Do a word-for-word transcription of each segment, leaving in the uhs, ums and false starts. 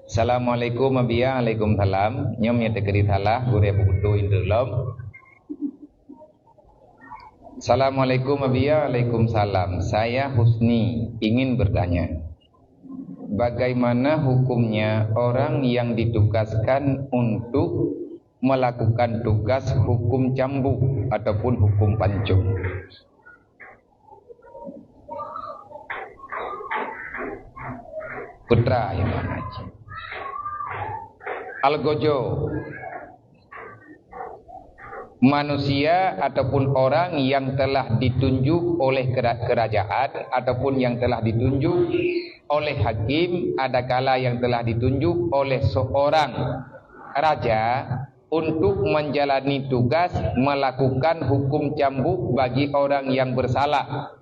Assalamualaikum, Abiya. Waalaikumsalam. Nyoe meunyoe teukeudi salah, gurée beubeutôi indeuek lom. Assalamualaikum, Abiya. Waalaikumsalam. Saya Husni, ingin bertanya, bagaimana hukumnya orang yang ditugaskan untuk melakukan tugas hukum cambuk ataupun hukum pancung? Putra Imam Haji. Algojo, manusia ataupun orang yang telah ditunjuk oleh kera-, kerajaan ataupun yang telah ditunjuk oleh hakim, adakala yang telah ditunjuk oleh seorang raja untuk menjalani tugas melakukan hukum cambuk bagi orang yang bersalah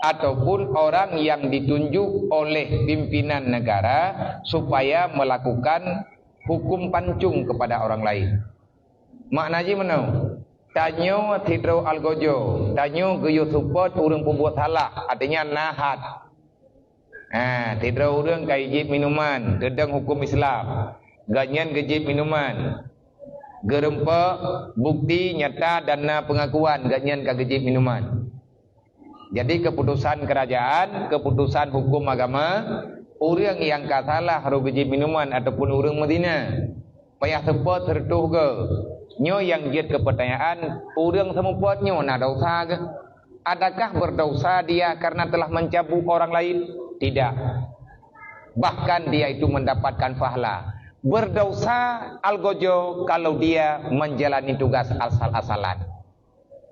ataupun orang yang ditunjuk oleh pimpinan negara supaya melakukan hukum pancung kepada orang lain. Makna jih meunoe, tanyoe sidroe algojo, tanyoe geuyue seupôt ureuëng peubuet salah, artinya na hat. Ha, sidroe ureuëng ka jijieb minuman, teudong huköm Islam. Gobnyan geujieb minuman. Geurumpok bukti nyata dan na peungakuan gobnyan ka geujieb minuman. Jadi, keuputosan keurajeuen, keuputosan huköm agama, ureuëng nyang ka salah roh geujieb minuman ataupun ureuëng meuzina, payah seupôt sireutôh goe. Nyoe nyang jeuet keu peutanyaan, ureuëng seumupôt nyoe na desya geuh? Adakah berdosa dia karena telah mencambuk orang lain? Tidak. Bahkan dia itu mendapatkan pahala. Berdosa algojo kalau dia menjalani tugas asal-asalan.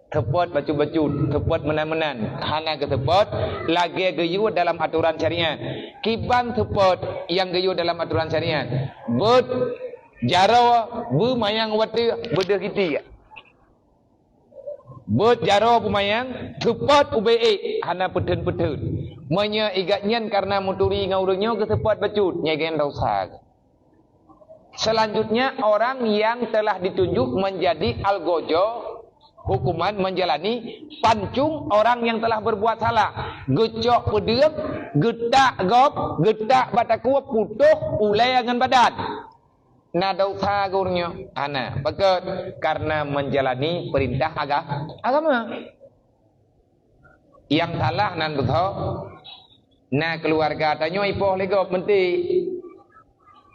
Seupôt bacut-bacut, seupôt meunan-meunan, hana geuseupôt lagée geuyue dalam atoran syariat. Kiban seupôt nyang geuyue dalam atoran syariat. Beuet jaroe beumayang watée beudeuh giti. Beuet jaroe beumayang, seupôt ubé ék, hana peutheun-peutheun. Meunyoe gobnyan kareuna meuturi ngon ureuëng nyoe geuseupôt bacut, nyan gobnyan desya. Selanjutnya, orang yang telah ditunjuk menjadi algojo, hukuman menjalani pancung orang yang telah berbuat salah. Geucok peudeueng, geutak gob, geutak bak takue, putôh ulée ngon badan. Na desya geuh ureuëng nyoe? Hana. Pakon? Karena menjalani perintah aga-, agama. Nyang salah nan beutôi, na keuluwarga tanyoe ipoh lé gob meunti.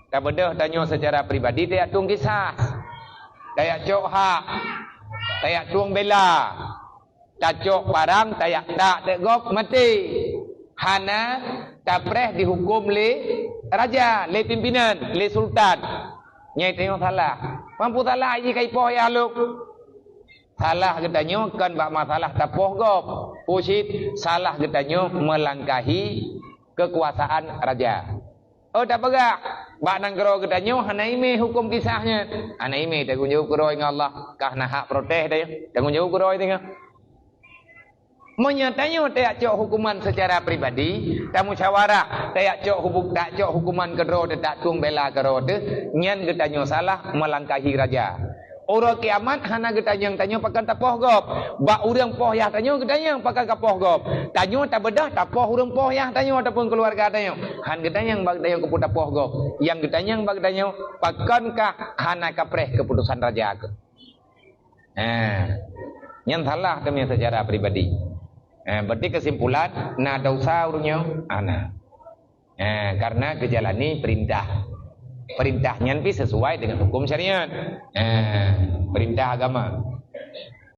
Tabeudôh tanyoe seucara pribadi, tajak tueng kisah, tajak cok hak, tajak tueng bela, tacok parang, tajak tak teuk gob maté. Hana tapreh dihuköm lé raja, lé pimpinan, lé sultan. Nyan tanyoe salah. Mampu salah jih ka ipoh yah lom. Salah geutanyoe kon bak masalah tapoh gob. Peue cit, salah geutanyoe meulangkahi keukuasaan raja. Oh, tapeugah, bak nanggroe geutanyoe hana imé huköm kisah nyan. Hana imé tanggong jaweueb keudroe ngon Allah, kah na hak protes tanyoe. Tanggong jaweueb keudroe tanyoe. Meunyoe tanyoe tajak cok hukuman seucara pribadi, tamusyawarah, tajak cok hubu-, tajak cok hukuman keudroe, tajak tueng bela keudroe teuh, nyan geutanyoe salah meulangkahi raja. Uroe kiamat hana geutanyong tanyoe pakon tapoh gob. Bak ureuëng poh yah tanyoe geutanyong pakon kapoh gob. Tanyoe tabeudôh tapoh ureuëng poh yah tanyoe ataupun keuluwarga tanyoe. Han geutanyong bak tanyoe keupeue tapoh gob. Nyang geutanyong bak tanyoe pakonkah hana kapreh keuputosan raja keuh. Ha. Nyan salah teumé seucara pribadi. Ha, berarti keusimpulan, na desya ureuëng nyoe? Hana. Ha, karena geujalani perintah. Perintah nyan pih sesuai dengan huköm syariat. Ha, perintah agama.